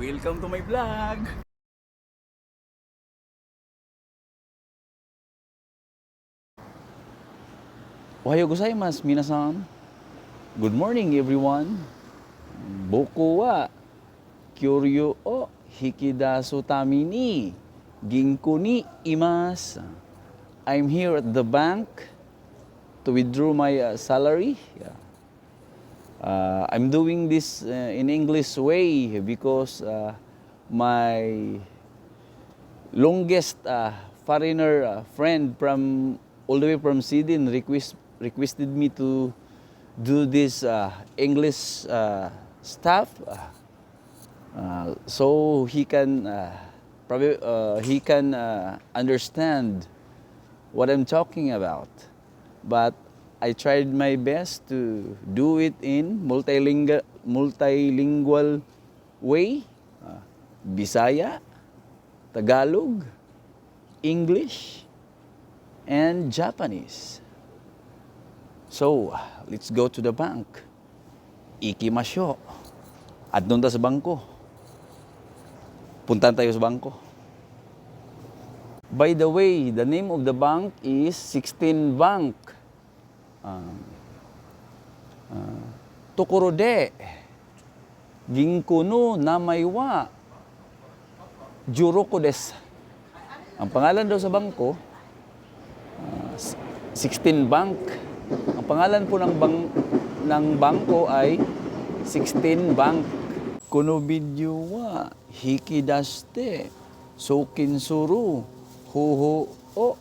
Welcome to my vlog! Ohayo gozaimasu, minasan. Good morning, everyone. Boku wa kyoryu o hikidasu tami ni ginko ni imasu. I'm here at the bank to withdraw my salary. I'm doing this in English way because my longest foreigner friend from all the way from Sweden requested me to do this English stuff, so he can understand what I'm talking about. But I tried my best to do it in multilingual way, Bisaya, Tagalog, English, and Japanese. So, let's go to the bank. Ikimasyo. At doon sa bangko. Puntahan tayo sa bangko. By the way, the name of the bank is 16 Bank. Tokorode, Ginko no Namai wa Juroko desu. Ang pangalan daw sa bangko, 16 Bank. Ang pangalan po ng bangko ay 16 Bank. Kono video wa hikidashite soukin suru hoho o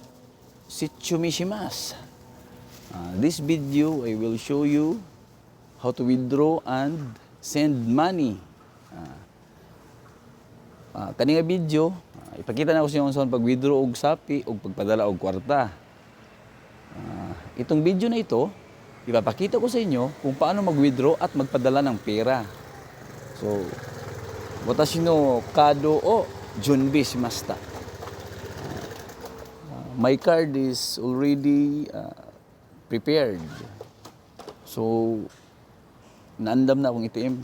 shitsumi shimasu. This video, I will show you how to withdraw and send money. Kaninga video, ipakita na ko sa inyo sa pag-withdraw og sapi o pagpadala og kwarta. Itong video na ito, ipapakita ko sa inyo kung paano mag-withdraw at magpadala ng pera. So, watashi no kado o junbi shimashita. My card is already prepared. So, naandam na akong ATM.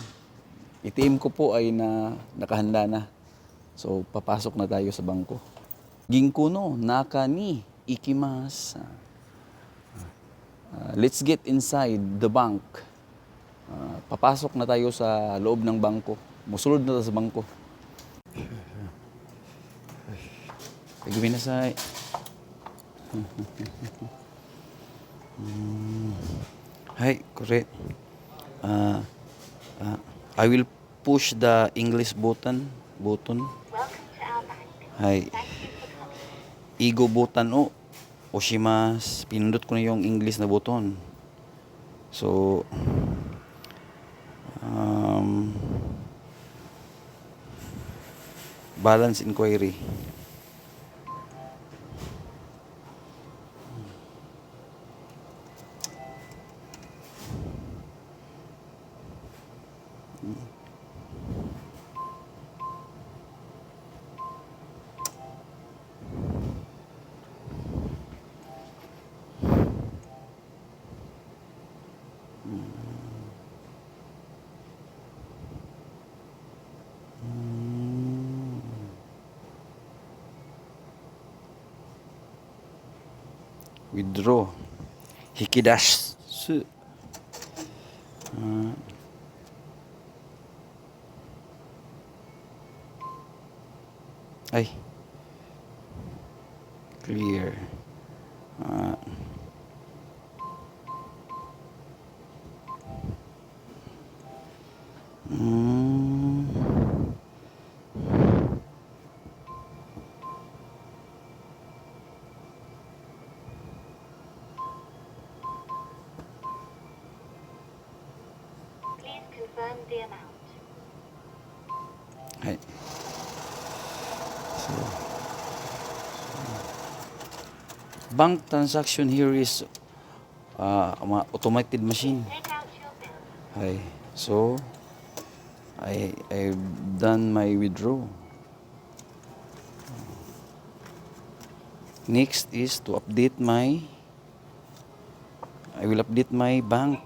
ATM ko po ay nakahanda na. So, papasok na tayo sa bangko. Ginko no naka ni ikimasu. Let's get inside the bank. Papasok na tayo sa loob ng bangko. Musulod na tayo sa bangko. Gomenasai. Hi, correct. I will push the English button. Hi. Igo button o oshimasu. Pinindot ko na yung English na button. So, balance inquiry. Withdraw. Hikidasu. Ay. Clear. Confirm the amount. Hi. So, bank transaction here is automated machine. Take out your bill. Hi. So, I've done my withdraw. Next is to update I will update my bank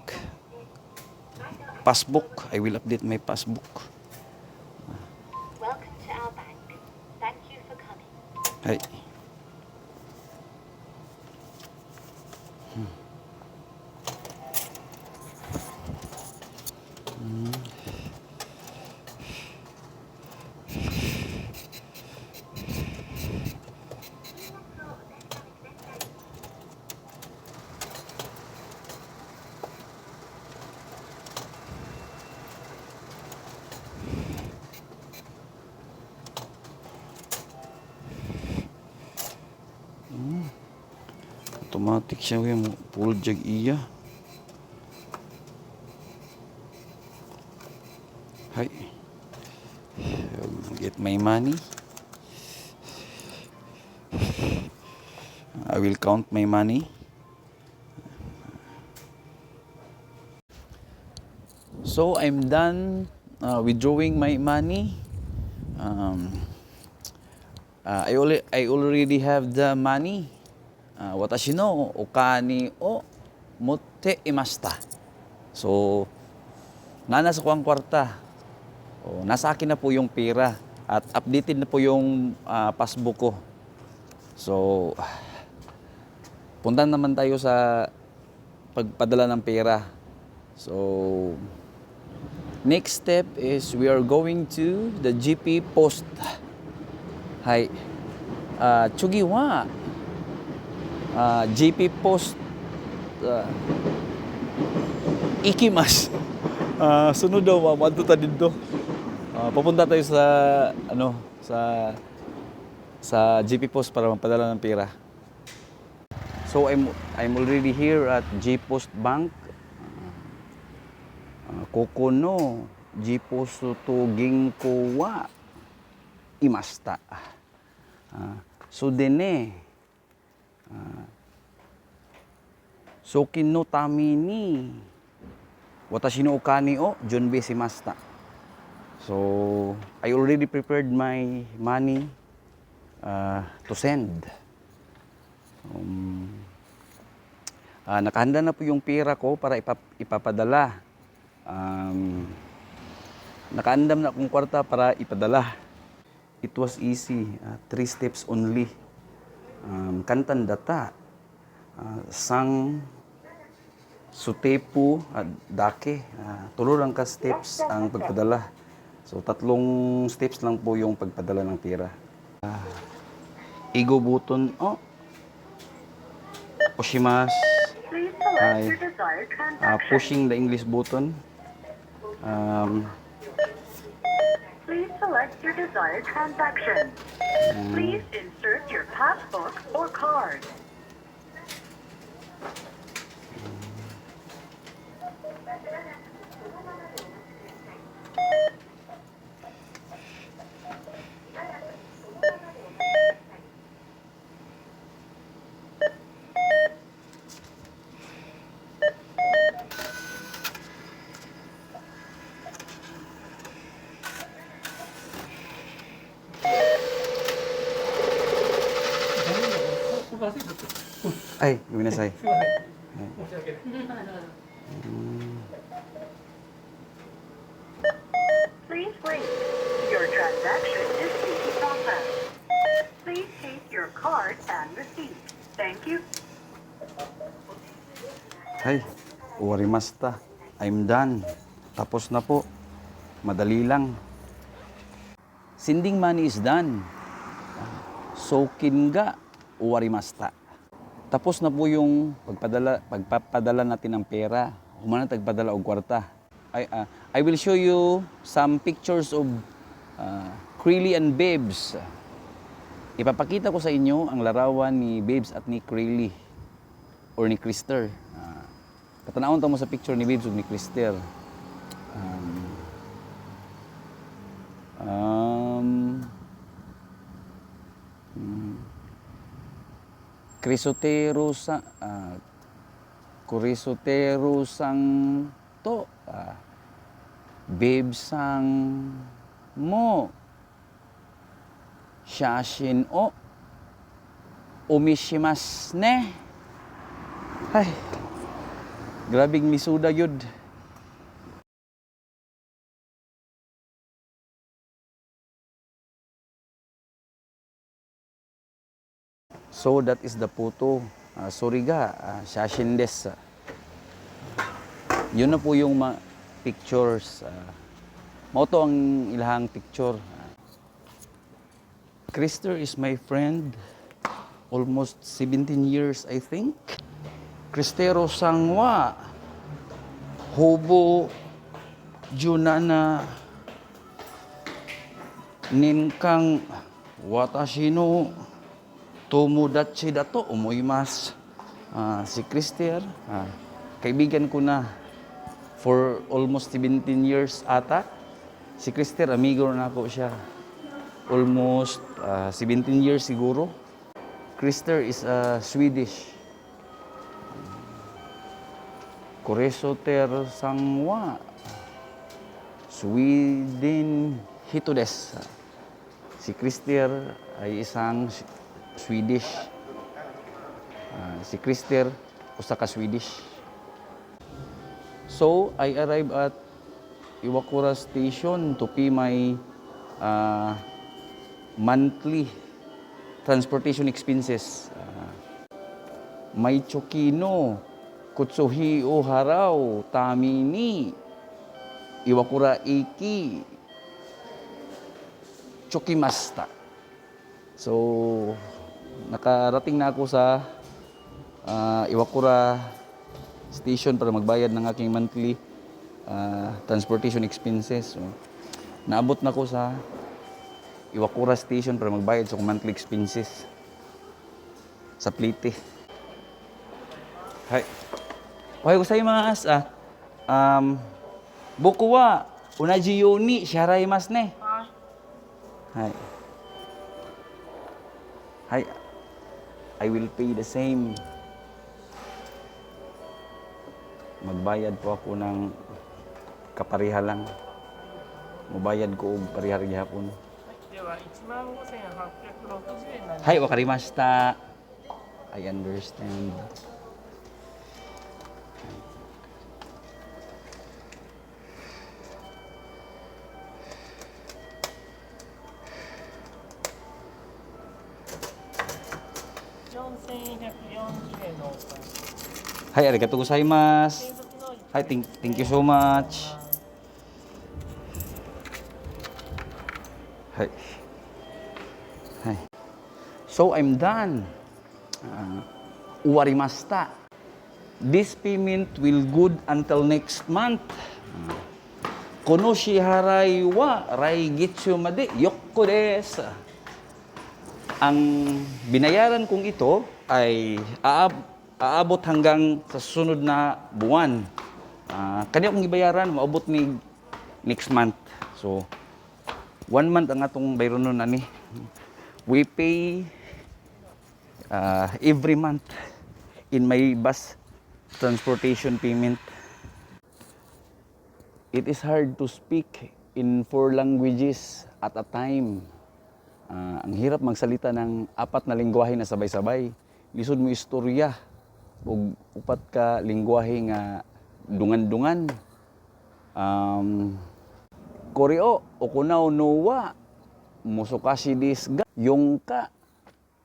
passbook. I will update my passbook. はい。Automatic siya yung full jag iya. Hay. Get my money. I will count my money. So I'm done withdrawing my money. I already have the money. 私のお金を持っていました。So, nasa ko ang kwarta. Nasa akin na po yung pera at updated na po yung passbook ko. So, punta naman tayo sa pagpadala ng pera. So, next step is we are going to the GP post. Hi. Chugi wa GP post ikimas. Sunod daw madto ta didto. Papunta tayo sa ano sa GP post para magpadala ng pera. So I'm already here at G Post Bank. Kokono G Post to Ginko wa imasta. So dene Sokin no tami ni watashi no okane o junbei shimashita. So I already prepared my money to send. Nakahanda na po yung pera ko para ipapadala. Nakaandam na akong kwarta para ipadala. It was easy, 3 steps only. Kantan data, sang sutepu dake, tulo lang ka steps ang pagpadala. So 3 steps lang po yung pagpadala ng pera. Igo button o oshimasu. Pushing the English button. Please select your desired transaction. Please insert your passbook or card. Ay, guminasay. Please wait. Your transaction is being processed. Please take your card and receipt. Thank you. Ay, uwarimasta. I'm done. Tapos na po. Madali lang. Sending money is done. Sokin ga uwarimasta. Tapos na po yung pagpapadala natin ng pera. Humana tagpadala og kwarta. I will show you some pictures of Krilly and Babes. Ipapakita ko sa inyo ang larawan ni Babes at ni Krilly or ni Krister. Katanawon ta mo sa picture ni Babes ug ni Krister. Crisotero sang to Babes sang mo shashin o umishimasu ne. Ay, grabing misuda yun. So that is the photo. Sorry ga, shashin desu. Yun na po yung pictures. Mao to ang ilahang picture. Krister is my friend. Almost 17 years, I think. Kristero sangwa. Hobo junana ninkang watashi no tomodachi dato omoimasu. Si Krister, kaibigan ko na for almost 17 years ata. Si Krister, amigo na ako siya. Almost 17 years siguro. Krister is Swedish. Koresoter sangwa. Sweden hito desu. Si Krister ay isang Swedish. Si Krister, usa ka Swedish. So, I arrived at Iwakura Station to pay my monthly transportation expenses. May Chokino, Kutsuhi o Haraw, Tamini, Iwakura Iki, Chokimasta. So, nakarating na ako sa Iwakura Station para magbayad ng aking monthly transportation expenses. So, naabot na ako sa Iwakura Station para magbayad sa monthly expenses sa Plite. Hi. Ohayo gozaimasu. Boku wa onaji you ni shiharaimasu ne. Hai. Hai. I will pay the same. Magbayad po ako ng kapariha lang. Magbayad ko og pariha gihapon. Hai, wakarimashita. I understand. Hai, arigatou gozaimasu. Hai, thank you so much. Hai. Hai. So, I'm done. Uwarimashita. This payment will good until next month. Kono shiharai wa raigitsu made yokko desu. Ang binayaran kong ito ay aabot hanggang sa susunod na buwan. Kanya akong ibayaran, maabot ni next month. So, 1 month ang atong bayron nun ani. We pay every month in my bus transportation payment. It is hard to speak in 4 languages at a time. Ang hirap magsalita ng 4 na lingwahe na sabay-sabay. Lisod mo istorya ug 4 ka lingwahe nga dungan-dungan. Koreo okunaw no wa musukashi desu ga yongka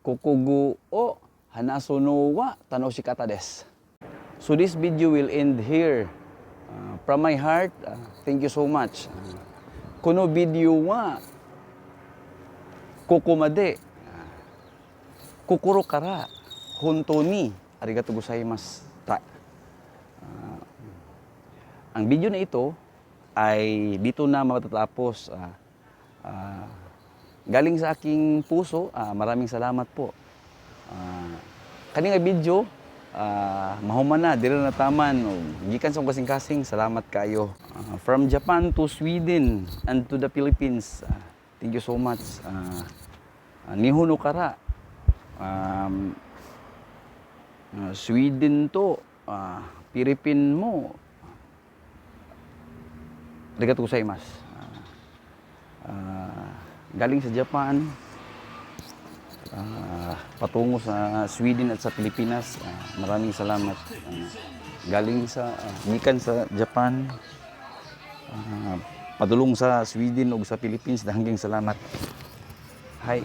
kokugo o hanasu no wa tanoshikata desu. So this video will end here. From my heart, thank you so much. Kono video wa kokomade kokoro kara hontou ni arigatou gozaimasu. Ang video na ito ay dito na matatapos. Galing sa aking puso, maraming salamat po. Kani nga video, mahuman na, dili na taman. Gikan sa kasing-kasing, salamat kayo. From Japan to Sweden and to the Philippines, thank you so much. Nihon no kara, Sweden to, Philippine mo, arigatou gozaimasu. Galing sa Japan, patungo sa Sweden at sa Pilipinas, maraming salamat. Gikan sa Japan, padulong sa Sweden o sa Philippines, daghang salamat. Hi.